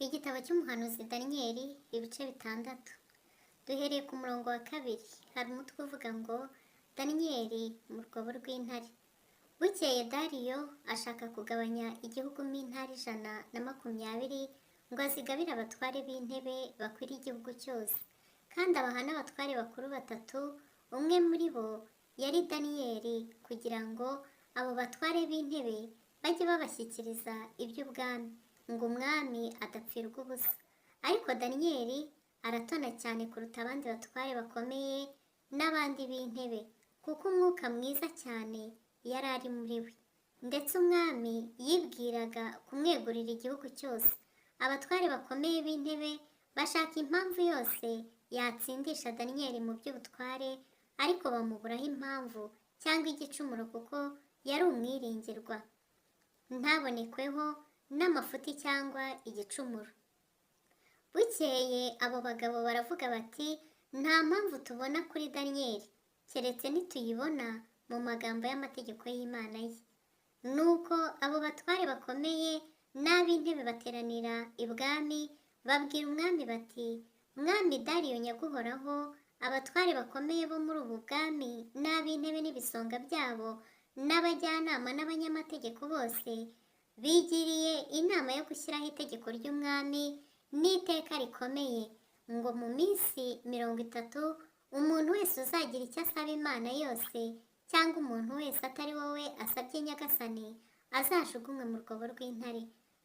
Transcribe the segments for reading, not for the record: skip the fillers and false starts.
Igitabo cy'umuhanuzi Daniyeli, ibice 6. Duhereye ku murongo wa 2, hari umutwe uvuga ngo Daniyeli mu rwobo rw'intare. Bukeye Dariyo ashaka kugabanya igihugu mo intara 120 ngo azigabire abatware b'intebe bakwiriye igihugu cyose. Kandi abaha n'abatware bakuru batatu, umwe muri bo yari Daniyeli, kugira ngo abo batware b'intebe bajye babashyikiriza iby'ubwami, ngo umwami adapfirwa ubusa. Ariko Daniyeli aratona cyane kuruta abandi batware bakomeye n'abandi b'intebe, kuko umwuka mwiza cyane yari ari muri we. Ndetse umwami yibwiraga kumwegurira igihugu cyose. Abatware bakomeye b'intebe bashaka impamvu yose yatsindisha Daniyeli mu by'ubutware, ariko bamuburaho impamvu cyangwa igicumuro, kuko yari umwiringirwa, ntabonekweho n'amafuti cyangwa igicumuro. Bukeye abo bagabo baravuga bati: "Nta mpamvu tubona kuri Daniyeli, keretse nituyibona mu magambo y'amategeko y'Imana ye." Nuko abo batware bakomeye n'ab'intebe bateranira ibwami, babwira umwami bati: "Mwami Dariyo nyaguhoraho, abatware bakomeye bo muri ubu bwami n'ab'intebe n'ibisonga byabo n'abajyanama n'abanyamategeko bose bigiriye inama yo gushyiraho itegeko ry'umwami n'iteka rikomeye, ngo mu minsi 30 umuntu wese uzagira icyo asaba imana yose cyangwa umuntu wese atari wowe asabye nyagasani, azajugunywe mu rwobo rw'intare.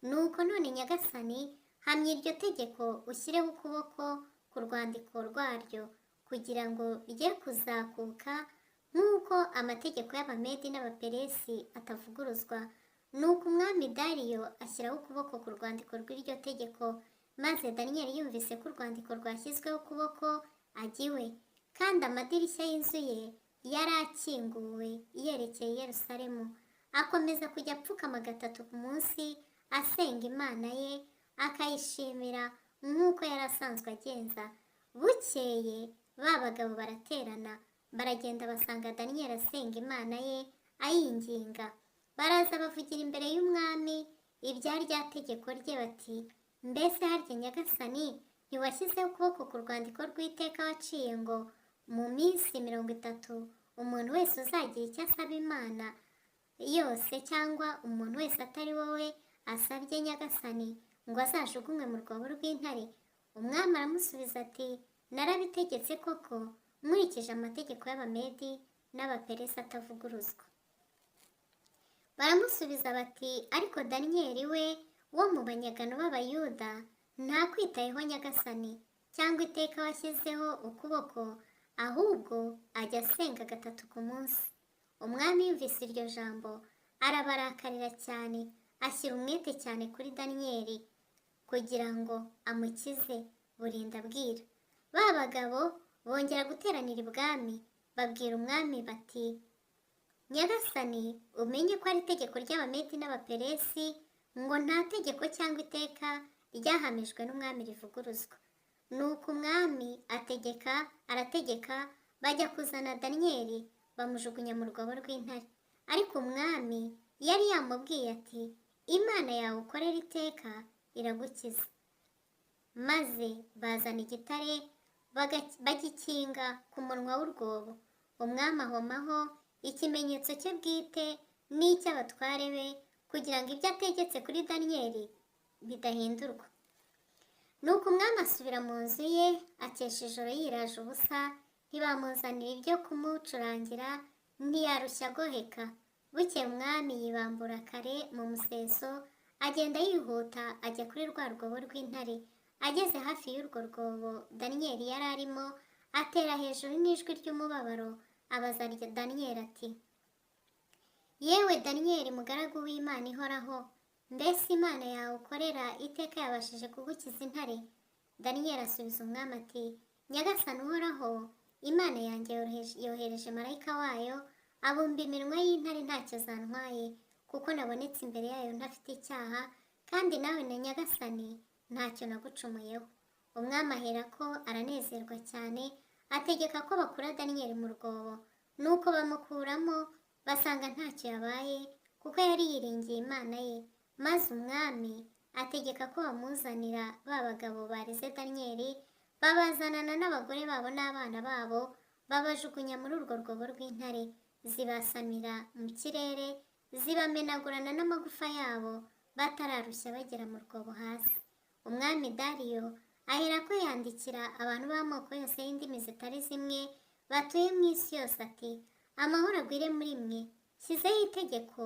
Nuko none nyagasani, hamya iryo tegeko, ushyireho ukuboko ku rwandiko rwaryo, kugira ngo rye kuzakuka, nk'uko amategeko y'Abamedi n'Abaperesi atavuguruzwa." Nuko umwami Dariyo ashyiraho ukuboko ku rwandiko rw'iryo tegeko. Maze Daniyeli yumvise ko urwandiko rwashyizweho ukuboko, ajya iwe, kandi amadirishya y'inzu ye yari akinguwe yerekeye i Yerusalemu. Akomeza kujya apfukama gatatu ku munsi asenga Imana ye, akayishimira nk'uko yari asanzwe agenza. Bukeye ba bagabo baraterana, baragenda basanga Daniyeli asenga Imana ye ayinginga. Baraza bavugira imbere y'umwami ibya rya tegeko rye bati: "Mbese harya nyagasani, ntiwashyizeho ukuboko ku rwandiko rw'iteka waciye, ngo mu minsi 30 umuntu wese uzagira icyo asaba imana yose cyangwa umuntu wese atari wowe asabye nyagasani, ngo azajugunywe mu rwobo rw'intare?" Umwami aramusubiza ati: "Narabitegetse koko, nkurikije amategeko y'Abamedi n'Abaperesi atavuguruzwa." Baramusubiza bati: "Ariko Daniyeli we wo mu banyagano b'Abayuda ntakwitayeho nyagasani, cyangwa iteka washyizeho ukuboko, ahubwo ajya asenga gatatu ku munsi." Umwami yumvise iryo jambo arabarakarira cyane, ashyira umwete cyane kuri Daniyeli kugira ngo amukize, burinda bwira. Ba bagabo bongera guteranira ibwami, babwira umwami bati: "Nyagasani, umenye ko ari itegeko ry'Abamedi n'Abaperesi, ngo nta tegeko cyangwa iteka ryahamijwe n'umwami rivuguruzwa." Nuko umwami ategeka, arategeka, bajya kuzana Daniyeli, bamujugunya mu rwobo rw'intare. Ariko umwami yari yamubwiye ati: "Imana yawe ukorera iteka iragukiza." Maze bazana igitare, bagikinga ku munwa w'urwobo. Umwami ahomaho ikimenyetso cye bwite n'icy'abatware be, kugira ngo ibyo ategetse kuri Daniyeli bidahindurwa. Nuko umwami asubira mu nzu ye, akesha ijoro yiraje ubusa. Ntibamuzanira ibyo kumucurangira, ntiyarushya agoheka. Bukeye umwami yibambura kare mu museso, agenda yihuta ajya kuri rwa rwobo rw'intare. Ageze hafi y'urwo rwobo Daniyeli yari arimo, atera hejuru n'ijwi ry'umubabaro, abaza Daniyeli ati: "Yewe Daniyeli, mugaragu w'Imana ihoraho, mbese Imana yawe ukorera iteka yabashije kugukiza intare?" Daniyeli asubiza umwami ati: "Nyagasani uhoraho, Imana yanjye yohereje marayika wayo, abumba iminwa y'intare, ntacyo zantwaye, kuko nabonetse imbere yayo ntafite icyaha, kandi nawe na nyagasani ntacyo nagucumuyeho." Umwami aherako aranezerwa cyane, ategeka ko bakura Daniyeli mu rwobo. Nuko bamukuramo, basanga ntacyo yabaye, kuko yari yiringiye Imana ye. Maze umwami ategeka ko bamuzanira ba bagabo bareze Daniyeli, babazanana n'abagore babo n'abana babo, babajugunya muri urwo rwobo rw'intare, zibasamira mu kirere, zibamenagurana n'amagufa yabo, batararushya bagera mu rwobo hasi. Umwami Dariyo aherako yandikira abantu b'amoko yose y'indimi zitari zimwe batuye mu isi yose ati: "Amahoro agwire muri mwe! Nshyizeho itegeko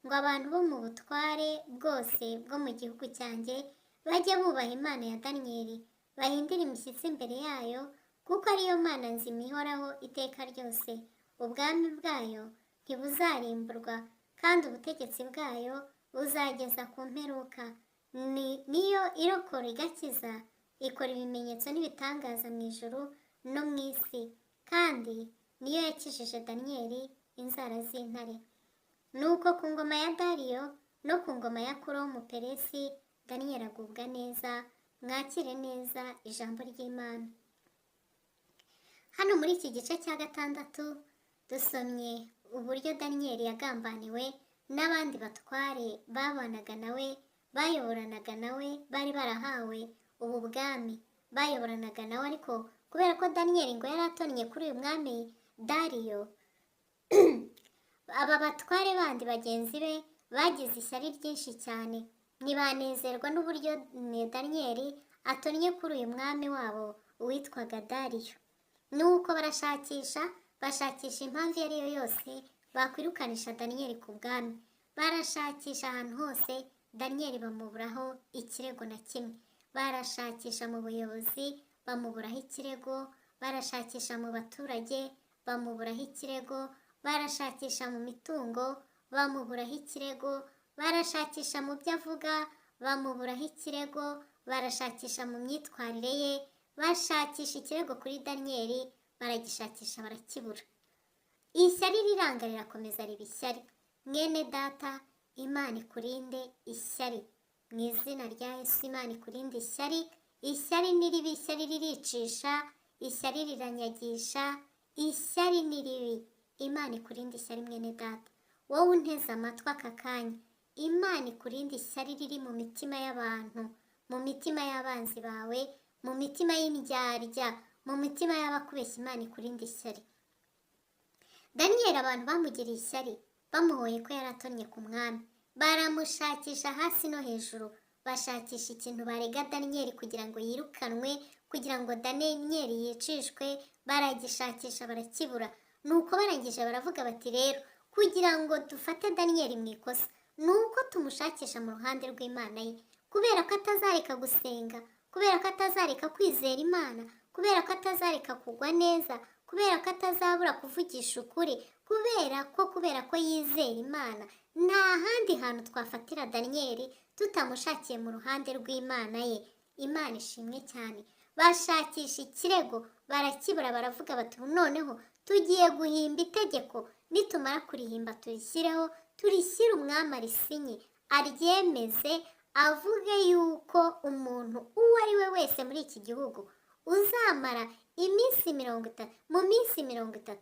ngo abantu bo mu butware bwose bwo mu gihugu cyanjye bajye bubaha Imana ya Daniyeli, bahindire imishyitsi imbere yayo, kuko ariyo Mana nzima ihoraho iteka ryose. Ubwami bwayo ntibuzarimburwa, kandi ubutegetsi bwayo buzageza ku mperuka. Niyo irokora igakiza, ikora ibimenyetso n'ibitangaza mu ijuru no mu isi, kandi niyo yakijije Daniyeli inzara z'intare." Nuko ku ngoma ya Dariyo no ku ngoma ya Kuro w'Umuperesi, Daniyeli agubwa neza. Mwakire neza ijambo ry'Imana. Hano muri iki gice cya gatandatu dusomye uburyo Daniyeli yagambaniwe n'abandi batware babanaga nawe, bayoboranaga nawe, bari barahawe ubu bwami, bayoboranaga nawe. Ariko kubera ko Daniyeli ngo yari atonnye kuri uyu mwami Dariyo, aba batware bandi bagenzi be bagize ishyari ryinshi cyane, ntibanezerwa n'uburyo Daniyeli atonnye kuri uyu mwami wabo witwaga Dariyo. Nuko barashakisha, bashakisha impamvu iyo ari yo yose bakwirukanisha Daniyeli ku bwami. Barashakisha ahantu hose, Daniyeli bamuburaho ikirego na kimwe. Barashakisha mu buyobozi, bamuburaho ikirego. Barashakisha mu baturage, bamuburaho ikirego. Barashakisha mu mitungo, bamuburaho ikirego. Barashakisha mu byo avuga, bamuburaho ikirego. Barashakisha mu myitwarire ye, bashakisha ikirego kuri Daniyeli, baragishakisha barakibura. Ishyari riranga, rirakomeza riba ishyari. Mwene data, Imana ikurinde ishyari mu izina rya Yesu. Imana ikurinde ishyari. Ishyari ni ribi, ishyari riricisha, ishyari riranyagisha, ishyari ni ribi. Imana ikurinde ishyari. Mwene data, wowe unteze amatwi aka kanya, Imana ikurinde ishyari riri mu mitima y'abantu, mu mitima y'abanzi bawe, mu mitima y'indyarya, mu mitima y'abakubeshya. Imana ikurinde ishyari. Daniyeli abantu bamugiriye ishyari, bamuhoye ko yari atonnye ku mwami. Baramushakisha hasi no hejuru, bashakisha ikintu barega Daniyeli kugira ngo yirukanwe, kugira ngo Daniyeli yicishwe. Baragishakisha barakibura. Nuko barangije baravuga bati: "Rero kugira ngo dufate Daniyeli mu ikosa, ni uko tumushakisha mu ruhande rw'Imana ye, kubera ko atazareka gusenga, kubera ko atazareka kwizera Imana, kubera ko atazareka kugwa neza, kubera ko atazabura kuvugisha ukuri, kubera ko yizera Imana. Nta handi hantu twafatira Daniyeli tutamushakiye mu ruhande rw'Imana ye." Imana ishimwe cyane. Bashakisha ikirego barakibura. Baravuga bati: "Ubu noneho tugiye guhimba itegeko, nitumara kurihimba turishyireho, turishyire umwami arisinye, aryemeze, avuge yuko umuntu uwo ari we wese muri iki gihugu uzamara iminsi 30, mu minsi 30."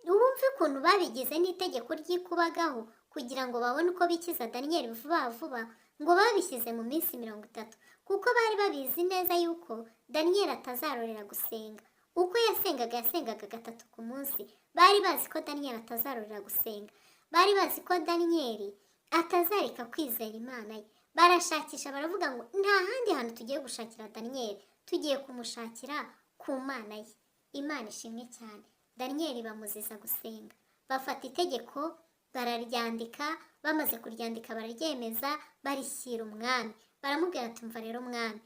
Wumve ukuntu babigize n'itegeko ry'ikubagahu kugira ngo babone uko bikiza Daniyeli vuba vuba. Ngo babishyize mu minsi 30, kuko bari babizi neza yuko Daniyeli atazarorera gusenga. Uko yasengaga, yasengaga gatatu ku munsi. Bari bazi ko Daniyeli atazarorera gusenga, bari bazi ko Daniyeli atazareka kwizera Imana ye. Barashakisha, baravuga ngo: "Nta handi hantu tugiye gushakira Daniyeli, tugiye kumushakira ku Mana ye." Imana ishimwe cyane. Daniyeli bamuziza gusenga. Bafata itegeko bararyandika, bamaze kuryandika bararyemeza, barishyira umwami. Baramubwira ati: "Umva rero mwami,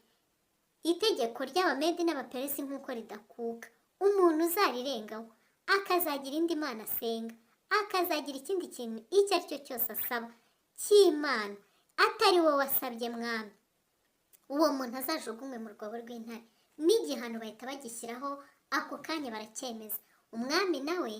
itegeko ry'Abamedi n'Abaperesi nk'uko ridakuka, umuntu uzarirengaho akazagira indi mana asenga, akazagira ikindi kintu icyo ari cyo cyose asaba cy'Imana atari wowe wasabye mwami, uwo muntu azajugunywe mu rwobo rw'intare." N'igihano bahita bagishyiraho ako kanya, baracyemeza. Umwami nawe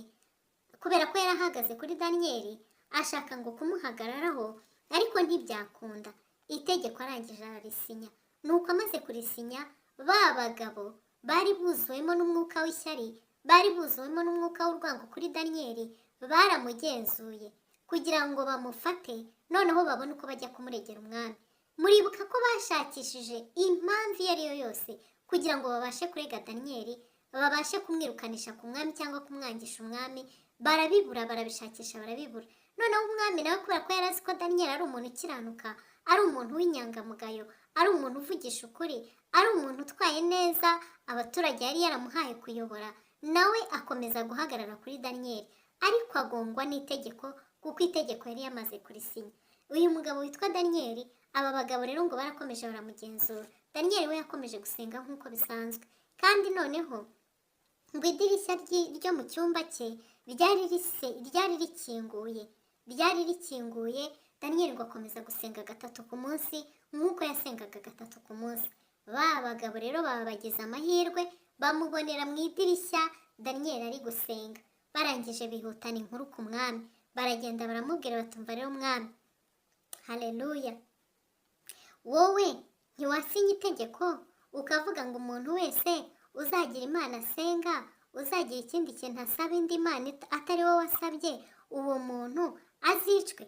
kubera ko yari ahagaze kuri Daniyeli, ashaka ngo kumuhagararaho, ariko ntibyakunda. Itegeko arangije ararisinya. Nuko amaze kurisinya, ba bagabo bari buzuwemo n'umwuka w'ishyari, bari buzuwemo n'umwuka w'urwango kuri Daniyeli, baramugenzuye kugira ngo bamufate, noneho babone uko bajya kumuregera umwami. Muribuka ko bashakishije impamvu iyo ari yo yose kugira ngo babashe kurega Daniyeli, babashe kumwirukanisha ku mwami cyangwa kumwangisha umwami, barabibura, barabishakisha barabibura. Noneho umwami nawe, kubera ko yari azi ko Daniyeli ari umuntu ukiranuka, ari umuntu w'inyangamugayo, ari umuntu uvugisha ukuri, ari umuntu utwaye neza abaturage yari yaramuhaye kuyobora, nawe akomeza guhagarara kuri Daniyeli, ariko agongwa n'itegeko kuko itegeko yari yamaze kurisinya. Uyu mugabo witwa Daniyeli, aba bagabo rero ngo barakomeje baramugenzura. Daniyeli we yakomeje gusenga nk'uko bisanzwe, kandi noneho ngo idirishya ryo mu cyumba cye ryari rikinguye, ryari rikinguye. Daniyeli ngo akomeza gusenga gatatu ku munsi nk'uko yasengaga gatatu ku munsi. Ba bagabo rero baba bagize amahirwe, bamubonera mu idirishya Daniyeli ari gusenga. Barangije bihutana inkuru ku mwami, baragenda baramubwira batumva rero mwami, haleluya, wowe ntiwasinye itegeko ukavuga ngo umuntu wese uzagira Imana asenga, uzagira ikindi kintu asaba indi mana atari wowe wasabye, uwo muntu azicwe?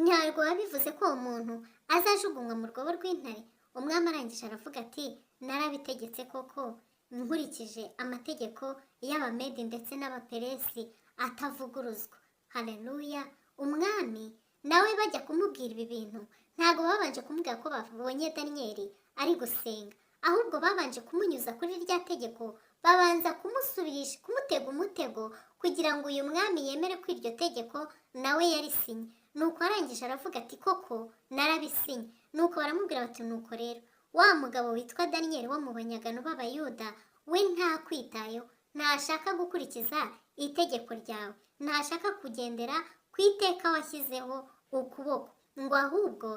Ntabwo wabivuze ko uwo muntu azajugunywa mu rwobo rw'intare? Umwami arangije aravuga ati: "Narabitegetse koko, nkurikije amategeko y'Abamedi ndetse n'Abaperesi atavuguruzwa." Haleluya! Umwami nawe bajya kumubwira ibi bintu, ntabwo babanje kumubwira ko babonye Daniyeli ari gusenga, ahubwo babanje kumunyuza kuri rya tegeko, babanza kumusubirisha, kumutega umutego kugira ngo uyu mwami yemere ko iryo tegeko nawe yarisinye. Nuko arangije aravuga ati: "Koko narabisinye." Nuko baramubwira bati: "Nuko rero wa mugabo witwa Daniyeli wo mu banyagano b'Abayuda we ntakwitayeho, ntashaka gukurikiza itegeko ryawe, ntashaka kugendera ku iteka washyizeho ukuboko, ngo ahubwo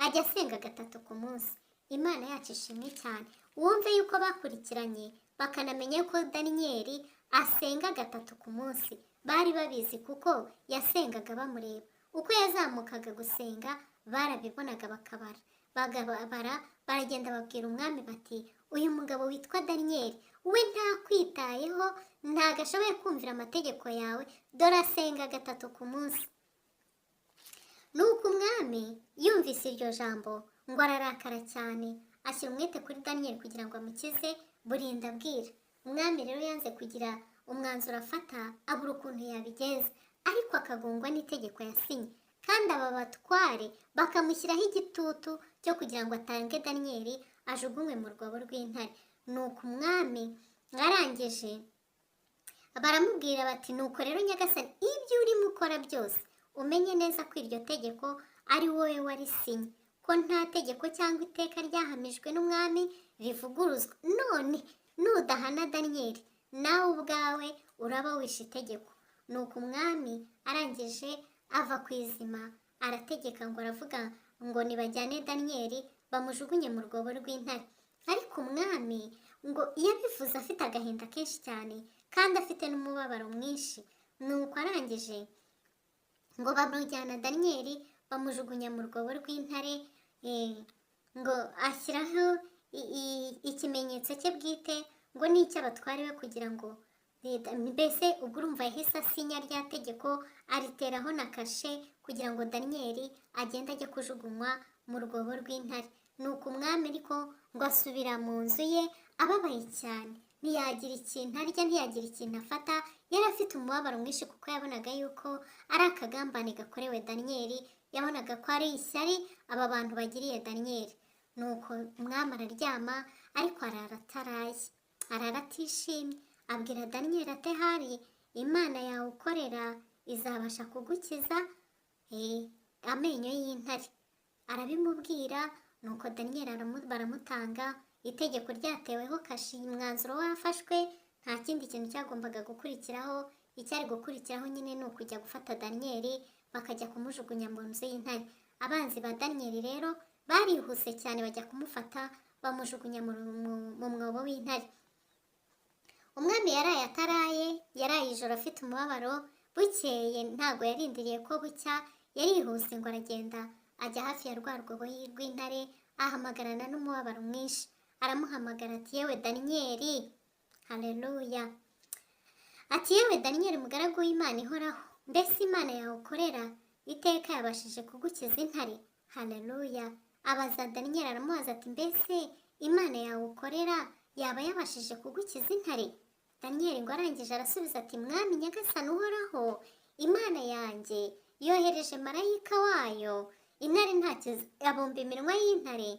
ajya asenga gatatu ku munsi." Imana yacu ishimwe cyane. Wumve yuko bakurikiranye bakanamenya ko Daniyeli asenga gatatu ku munsi. Bari babizi kuko yasengaga bamureba. Uko yazamukaga gusenga barabibonaga, bakabara, bagabara. Baragenda babwira umwami bati: "Uyu mugabo witwa Daniyeli we ntakwitayeho, ntago ashoboye kumvira amategeko yawe, dore asenga gatatu ku munsi." Nuko umwami yumvise iryo jambo ngo ararakara cyane, ashyira umwete kuri Daniyeli kugira ngo amukize burinda bwira. Umwami rero yanze kugira umwanzuro afata, abura ukuntu yabigenza, ariko akagongwa n'itegeko yasinye, kandi aba batware bakamushyiraho igitutu cyo kugira ngo atange Daniyeli ajugunywe mu rwobo rw'intare. Nuko umwami arangije baramubwira bati: "Nuko rero nyagasani, ibyo urimo ukora byose umenye neza ko iryo tegeko ari wowe warisinye, ko nta tegeko cyangwa iteka ryahamijwe n'umwami rivuguruzwa. None nudahana Daniyeli, nawe ubwawe uraba wishe itegeko." Nuko umwami arangije ava ku izima, arategeka ngo, aravuga ngo nibajyane Daniyeli bamujugunye mu rwobo rw'intare. Ariko umwami ngo yabivuze afite agahinda kenshi cyane kandi afite n'umubabaro mwinshi. Nuko arangije ngo bamujyana Daniyeli bamujugunya mu rwobo rw'intare, ngo ashyiraho ikimenyetso cye bwite ngo n'icy'abatware be, kugira ngo mbese ubwo urumva yahise asinya rya tegeko, ariteraho na kashe kugira ngo Daniyeli agende ajye kujugunywa mu rwobo rw'intare. Nuko umwami ariko ngo asubira mu nzu ye ababaye cyane, ntiyagira ikintu arya, ntiyagira ikintu afata. Yari afite umubabaro mwinshi kuko yabonaga yuko ari akagambane gakorewe Daniyeli, yabonaga ko ari ishyari aba bantu bagiriye Daniyeli. Nuko umwami araryama, ariko arara ataraye, arara atishimye. Abwira Daniyeli ati: "Ahari Imana yawe ukorera izabasha kugukiza amenyo y'intare." Arabimubwira. Nuko Daniyeli baramutanga, itegeko ryateweho kashi, umwanzuro wafashwe, nta kindi kintu cyagombaga gukurikiraho. Icyari gukurikiraho nyine ni ukujya gufata Daniyeli bakajya kumujugunya mu nzu y'intare. Abanzi ba Daniyeli rero barihuse cyane bajya kumufata, bamujugunya mu mwobo w'intare. Umwami yaraye ataraye, yaraye ijoro afite umubabaro. Bukeye ntabwo yarindiriye ko bucya, yarihuse ngo aragenda ajya hafi ya rwa rwobo rw'intare, ahamagarana n'umubabaro mwinshi, aramuhamagara ati: "Yewe Daniyeli, haleluya!" Ati: "Yewe Daniyeli, mugaragu w'Imana ihoraho, mbese Imana yawe ukorera iteka yabashije kugukiza intare?" Haleluya! Abaza Daniyeli, aramubaza ati: "Mbese Imana yawe ukorera yaba yabashije kugukiza intare?" Daniyeli ngo arangije arasubiza ati: "Mwami nyagasani uhoraho, Imana yanjye yohereje marayika wayo, intare ntacyo, abumba iminwa y'intare,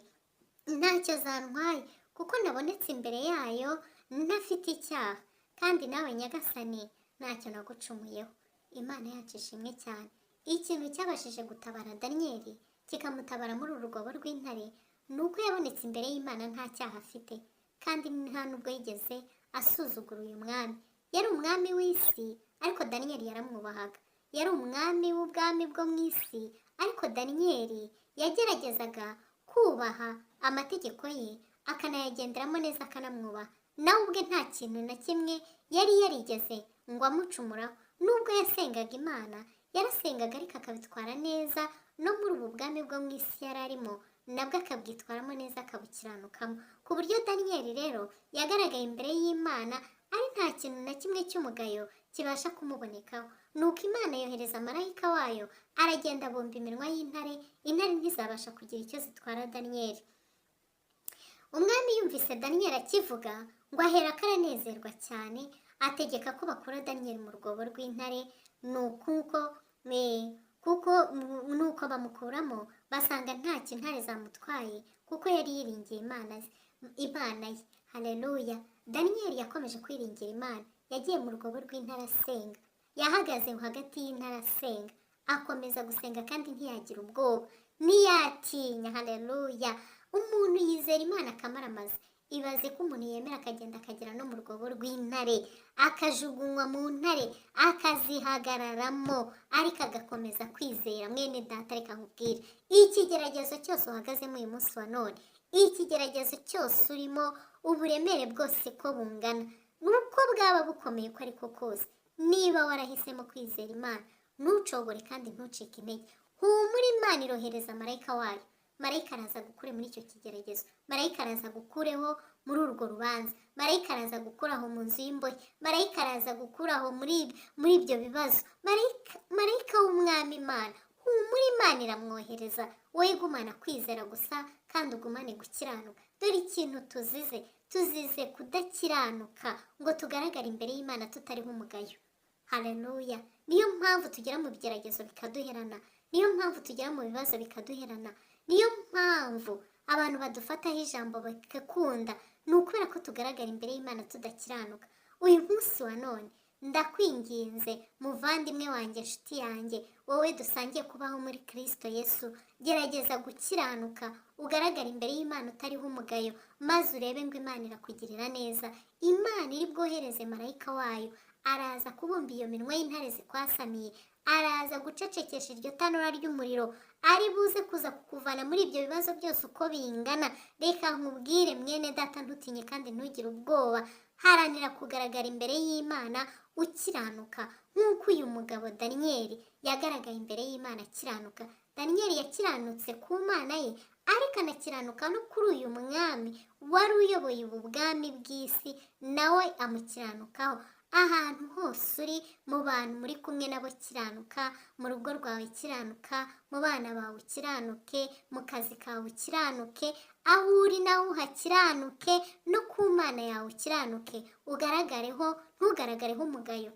ntacyo zantwaye, kuko nabonetse imbere yayo ntafite icyaha, kandi nawe nyagasani ntacyo nagucumuyeho." Imana yacu ishimwe cyane. Ikintu cyabashije gutabara Daniyeli, kikamutabara muri uru rwobo rw'intare, ni uko yabonetse imbere y'Imana nta cyaha afite, kandi nta nubwo yigeze asuzugura uyu mwami. Yari umwami w'isi, ariko Daniyeli yaramwubahaga. Yari umwami w'ubwami bwo mu isi, ariko Daniyeli yageragezaga kubaha amategeko ye, akanayagenderamo neza, akanamwubaha. Nawe ubwe nta kintu na kimwe yari yarigeze ngo amucumuraho. Nubwo yasengaga Imana, yarasengaga ariko akabitwara neza. No muri ubu bwami bwo mu isi yari arimo, nabwo akabwitwaramo neza, akabukiranukamo, ku buryo Daniyeli rero yagaragaye imbere y'Imana ari nta kintu na kimwe cy'umugayo kibasha kumubonekaho. Nuko Imana yohereza marayika wayo, aragenda abumba iminwa y'intare, intare ntizabasha kugira icyo zitwara Daniyeli. Umwami yumvise Daniyeli akivuga, ngo aherako aranezerwa cyane, ategeka ko bakura Daniyeli mu rwobo rw'intare. Ni ukuko kuko nuko bamukuramo, basanga ntacyo intare zamutwaye, kuko yari yiringiye Imana ze, Imana ye. Haleluya! Daniyeli yakomeje kwiringira Imana. Yagiye mu rwobo rw'intare asenga, yahagaze hagati y'intare asenga, akomeza gusenga kandi ntiyagira ubwoba, ntiyatinya. Haleluya! Umuntu yizera Imana akamaramaza. Ibaze ko umuntu yemera akagenda, akagera no mu rwobo rw'intare, akajugunywa mu ntare, akazihagararamo, ariko agakomeza kwizera. Mwene data, reka nkubwire: ikigeragezo cyose uhagazemo uyu munsi wa none, ikigeragezo cyose urimo, uburemere bwose ko bungana, nuko bwaba bukomeye uko ariko kose, niba warahisemo kwizera Imana, ntucogore kandi ntucike intege. Humura, Imana irohereza marayika wayo. Marayika araza gukure muri icyo kigeragezo, marayika araza gukureho muri urwo rubanza, marayika araza gukuraho mu nzu y'imbohe, marayika araza gukuraho muri ibyo bibazo. Marayika, marayika w'Umwami Imana, humura, Imana iramwohereza. Wowe gumana kwizera gusa kandi ugumane gukiranuka. Dore ikintu tuzize: tuzize kudakiranuka ngo tugaragare imbere y'Imana tutariho umugayo. Haleluya! Niyo mpamvu tugera mu bigeragezo bikaduherana, niyo mpamvu tugera mu bibazo bikaduherana, niyo mpamvu abantu badufataho ijambo bagakunda, ni ukubera ko tugaragara imbere y'Imana tudakiranuka. Uyu munsi wa none ndakwinginze, muvandimwe wanjye, inshuti yanjye, wowe dusangiye kubaho muri Kirisito Yesu, gerageza gukiranuka, ugaragara imbere y'Imana utariho umugayo, maze urebe ngo Imana irakugirira neza. Imana iri bwohereze marayika wayo, araza kubumba iyo minwa y'intare zikwasamiye, araza gucecekesha iryo tanura ry'umuriro, ari buze kuza kukuvana muri ibyo bibazo byose uko bingana. Reka nkubwire mwene data, ntutinye kandi ntugire ubwoba. Haranira kugaragara imbere y'Imana ukiranuka, nk'uko uyu mugabo Daniyeli yagaragaye imbere y'Imana akiranuka. Daniyeli yakiranutse ku Mana ye, ariko anakiranuka no kuri uyu mwami wari uyoboye ubu bwami bw'isi, nawe amukiranukaho. Ahantu hose uri, mu bantu muri kumwe nabo kiranuka, mu rugo rwawe kiranuka, mu bana bawe ukiranuke, mu kazi kawe ukiranuke, aho uri nawe uhakiranuke, no ku Mana yawe ukiranuke, ugaragareho, ntugaragareho umugayo,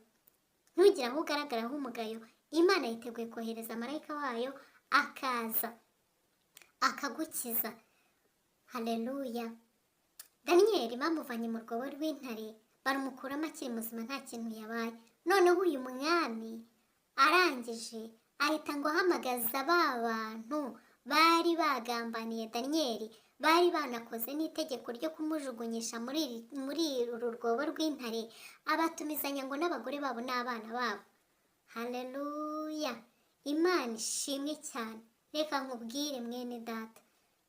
ntugire aho ugaragaraho umugayo. Imana yiteguye kohereza marayika wayo, akaza akagukiza. Haleluya! Daniyeli bamuvanye mu rwobo rw'intare, barumukuramo akiri muzima, nta kintu yabaye. Noneho uyu mwami arangije ahita ngo ahamagaza ba bantu bari bagambaniye Daniyeli, bari banakoze n'itegeko ryo kumujugunyisha muri uru rwobo rw'intare, abatumizanya ngo n'abagore babo n'abana babo. Haleluya! Imana ishimwe cyane. Reka nkubwire mwene data,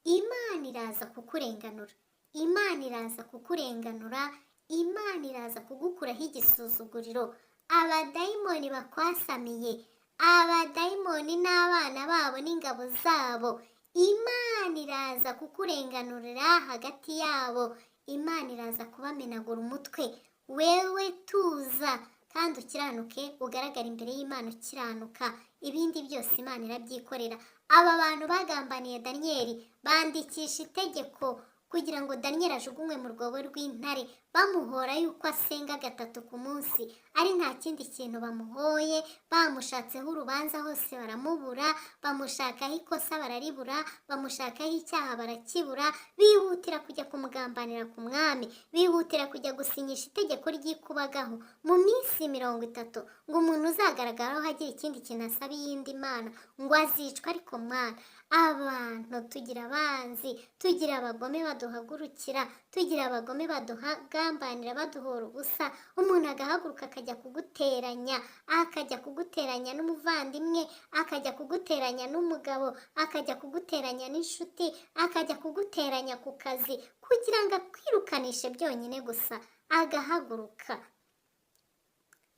Imana iraza kukurenganura, Imana iraza kukurenganura, Imana iraza kugukuraho igisuzuguriro. Abadayimoni bakwasamiye, abadayimoni n'abana babo n'ingabo zabo, Imana iraza kukurenganurira hagati yabo. Imana iraza kubamenagura umutwe. Wewe tuza kandi ukiranuke, ugaragara imbere y'Imana ukiranuka, ibindi byose Imana irabyikorera. Aba bantu bagambaniye Daniyeli, bandikisha itegeko kugira ngo Daniyeli ajugunywe mu rwobo rw'intare, bamuhora yuko asenga gatatu ku munsi, ari nta kindi kintu bamuhoye. Bamushatseho urubanza hose baramubura, bamushakaho ikosa bararibura, bamushakaho icyaha barakibura. Bihutira kujya kumugambanira ku mwami, bihutira kujya gusinyisha itegeko ry'ikubagahu mu minsi 30, ngo umuntu uzagaragaraho agira ikindi kintu asaba iyindi mana ngo azicwa. Ariko mwana, abantu tugira abanzi, tugira abagome baduhagurukira, tugira abagome baduhagambanira, baduhora ubusa. Umuntu agahaguruka akajya kuguteranya, akajya kuguteranya n'umuvandimwe, akajya kuguteranya n'umugabo, akajya kuguteranya n'inshuti, akajya kuguteranya ku kazi kugira ngo akwirukanishe byonyine gusa, agahaguruka.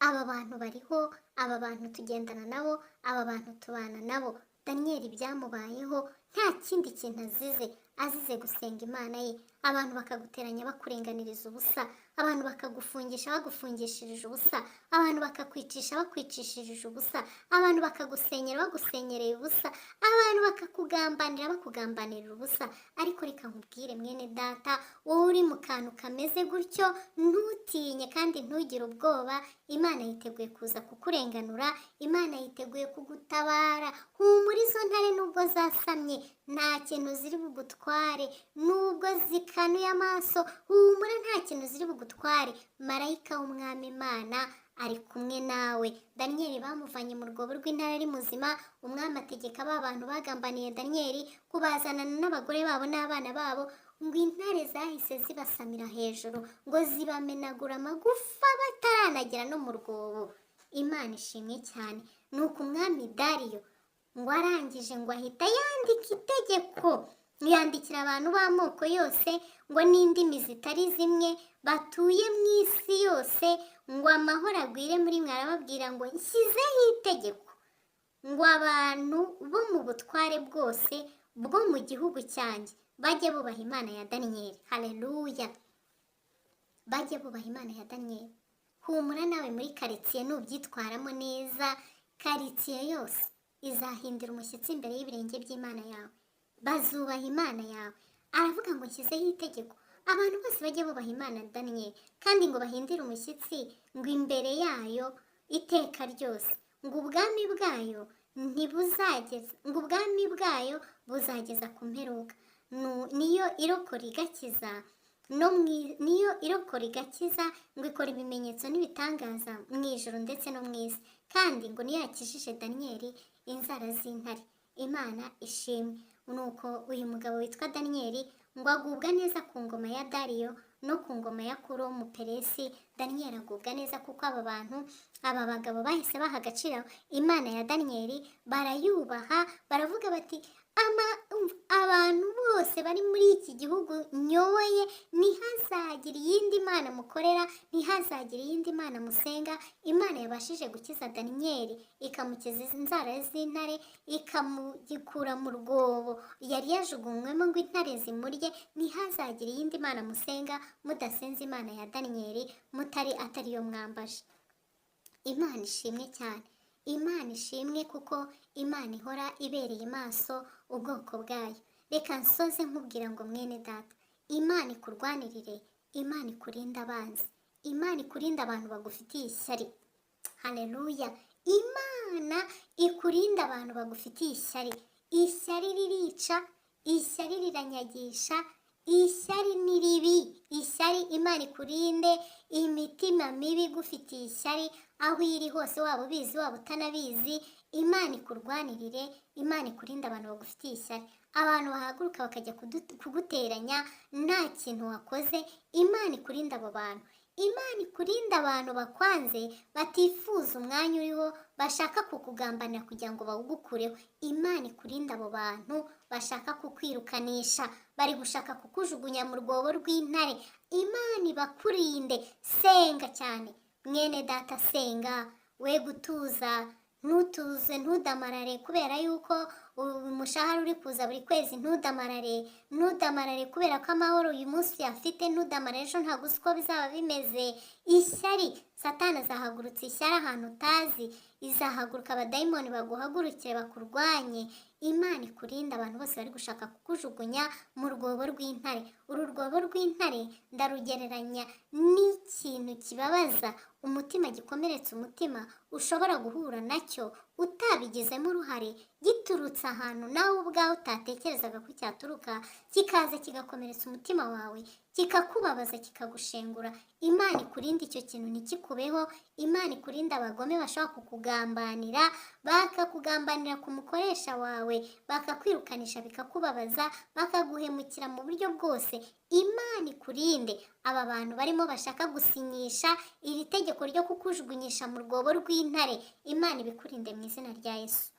Aba bantu bariho, aba bantu tugendana nabo, aba bantu tubana nabo. Daniyeli byamubayeho nta kindi kintu azize, azize gusenga Imana ye. Abantu bakaguteranya bakurenganiriza ubusa, abantu bakagufungisha bagufungishirije ubusa, abantu bakakwicisha bakwicishirije ubusa, abantu bakagusenyera bagusenyereye ubusa, abantu bakakugambanira bakugambanirira ubusa. Ariko reka nkubwire, mwene data, wowe uri mu kantu kameze gutyo, ntutinye kandi ntugire ubwoba. Imana yiteguye kuza kukurenganura, Imana yiteguye kugutabara. Humura, izo ntare nubwo zasamye nta kintu ziri bugutware, nubwo zikanuye amaso, humura, nta kintu ziri bugutware. Marayika w'Umwami Imana ari kumwe nawe. Daniyeli bamuvanye mu rwobo rw'intare ari muzima. Umwami ategeka ba bantu bagambaniye Daniyeli kubazanana n'abagore babo n'abana babo. Ngo intare zahise zibasamira hejuru, ngo zibamenagura amagufa bataranagera no mu rwobo. Imana ishimwe cyane. Nuko umwami Dariyo ngo arangije ngo ahita yandika itegeko, yandikira abantu b'amoko yose ngo n'indimi zitari zimwe batuye mu isi yose, ngo amahoro agwire muri mwe. Arababwira ngo nshyizeho itegeko ngo abantu bo mu butware bwose bwo mu gihugu cyanjye bajye bubaha Imana ya Daniyeli. Haleluya! Bajye bubaha Imana ya Daniyeli. Humura, nawe muri karitsiye nubyitwaramo neza, karitsiye yose izahindura umushyitsi imbere y'ibirenge by'Imana yawe, bazubaha Imana yawe. Aravuga ngo nshyizeho itegeko, abantu bose bajye bubaha Imana ya Daniyeli, kandi ngo bahindire umushyitsi ngo imbere yayo iteka ryose, ngo ubwami bwayo ntibuzageza, ngo ubwami bwayo buzageza ku mperuka. Niyo irokora igakiza no niyo irokora igakiza, ngo ikora ibimenyetso n'ibitangaza mu ijuru ndetse no mu isi, kandi ngo niyo yakijije Daniyeli inzara z'intare. Imana ishimwe. Nuko uyu mugabo witwa Daniyeli ngo agubwa neza ku ngoma ya Dariyo no ku ngoma ya Kuro w'Umuperesi. Daniyeli agubwa neza kuko aba bantu, aba bagabo bahise baha agaciro Imana ya Daniyeli, barayubaha, baravuga bati abantu bose bari muri iki gihugu nyoboye, ntihazagire iyindi mana mukorera, ntihazagire iyindi mana musenga. Imana yabashije gukiza Daniyeli, ikamukiza inzara z'intare, ikamugikura mu rwobo yari yajugunywemo ngo intare zimurye, ntihazagire iyindi mana musenga mudasenze Imana ya Daniyeli, mutari atari yo mwambaje. Imana ishimwe cyane. Imana ishimwe kuko Imana ihora ibereye maso ubwoko bwayo. Reka nsoze nkubwira ngo mwene data, Imana ikurwanirire, Imana ikurinde abanzi, Imana ikurinde abantu bagufitiye ishyari. Haleluya! Imana ikurinde abantu bagufitiye ishyari. Ishyari ririca, ishyari riranyagisha, ishyari ni ribi. Ishyari, Imana ikurinde imitima mibi igufitiye ishyari aho iri hose, waba ubizi waba utanabizi. Imana ikurwanirire, Imana ikurinde abantu bagufitiye ishyari, abantu bahaguruka bakajya kuguteranya nta kintu wakoze. Imana ikurinde abo bantu. Imana ikurinde abantu bakwanze, batifuza umwanya uriho, bashaka kukugambanira kugira ngo bawugukureho. Imana ikurinde abo bantu bashaka kukwirukanisha, bari gushaka kukujugunya mu rwobo rw'intare. Imana ibakurinde. Senga cyane, mwene data, senga, we gutuza, ntutuze, ntudamarare kubera yuko Umushahara uri kuza buri kwezi, ntudamarare, ntudamarare kubera ko amahoro uyu munsi uyafite. Ntudamarare, ejo ntabwo uzi uko bizaba bimeze. Ishyari, Satani azahagurutsa ishyari ahantu utazi, izahaguruka abadayimoni baguhagurukire bakurwanye. Imana ikurinde abantu bose bari gushaka kukujugunya mu rwobo rw'intare. Uru rwobo rw'intare ndarugereranya n'ikintu kibabaza umutima, gikomeretsa umutima, ushobora guhura nacyo utabigizemo uruhare, giturutse ahantu nawe ubwawe utatekerezaga ko cyaturuka, kikaza kigakomeretsa umutima wawe, kikakubabaza, kikagushengura. Imana ikurinde icyo kintu ntikikubeho. Imana ikurinde abagome bashobora kukugambanira, bakakugambanira ku mukoresha wawe, bakakwirukanisha bikakubabaza, bakaguhemukira mu buryo bwose. Imana ikurinde aba bantu barimo bashaka gusinyisha iri tegeko ryo kukujugunyisha mu rwobo rw'intare. Imana ibikurinde mu izina rya Yesu.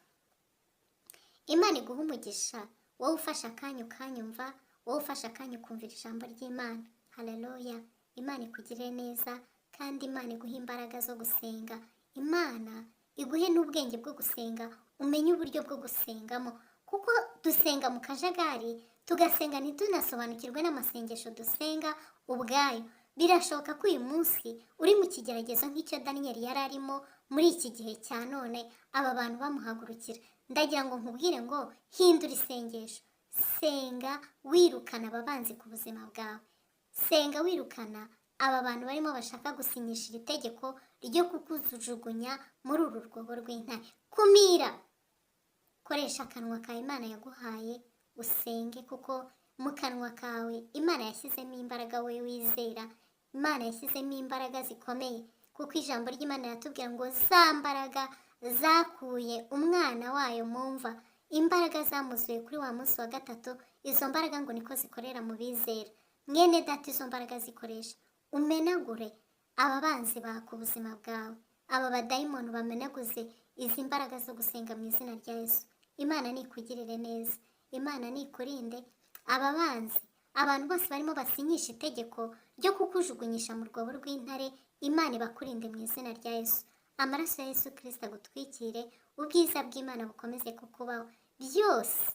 Imana iguha umugisha, wowe ufashe akanya ukanyumva, wowe ufashe akanya ukumvira ijambo ry'Imana. Haleluya! Imana ikugirire neza, kandi Imana iguhe imbaraga zo gusenga. Imana iguhe n'ubwenge bwo gusenga, umenye uburyo bwo gusengamo, kuko dusenga mu kajagari, tugasenga ntitunasobanukirwe n'amasengesho dusenga ubwayo. Birashoboka ko uyu munsi uri mu kigeragezo nk'icyo Daniyeli yari arimo muri iki gihe cya none, aba bantu bamuhagurukira. Ndagira ngo nkubwire ngo hindura isengesho, senga wirukana ababanzi ku buzima bwawe, senga wirukana aba bantu barimo bashaka gusinyisha iri tegeko ryo kukujugunya muri uru rwobo rw'intare. Kumira, koresha akanwa kawe Imana yaguhaye usenge, kuko mu kanwa kawe Imana yashyizemo imbaraga. We wizera, Imana yashyizemo imbaraga zikomeye, kuko ijambo ry'Imana riratubwira ngo za mbaraga zakuye umwana wayo mu mva, imbaraga zamuzuye kuri wa munsi wa gatatu, izo mbaraga ngo niko zikorera mu bizera. Mwene Data, izo mbaraga zikoresha umenagure aba banzi baka ubuzima bwawe, aba badayimoni, bamenaguze izi mbaraga zo gusenga mu izina rya Yesu. Imana nikugirire neza, Imana nikurinde aba banzi, abantu bose barimo basinyisha itegeko ryo kukujugunyisha mu rwobo rw'intare. Imana ibakurinde mu izina rya Yesu. Amaraso ya Yesu Kirisita agutwikire, ubwiza bw'Imana bukomeze kukubaho. Byose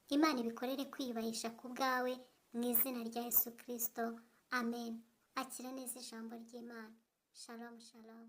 Imana ibikorere kwiyubahisha ku bwawe mu izina rya Yesu Kirisito, amen. Akira neza ijambo ry'Imana. Shalom, shalom.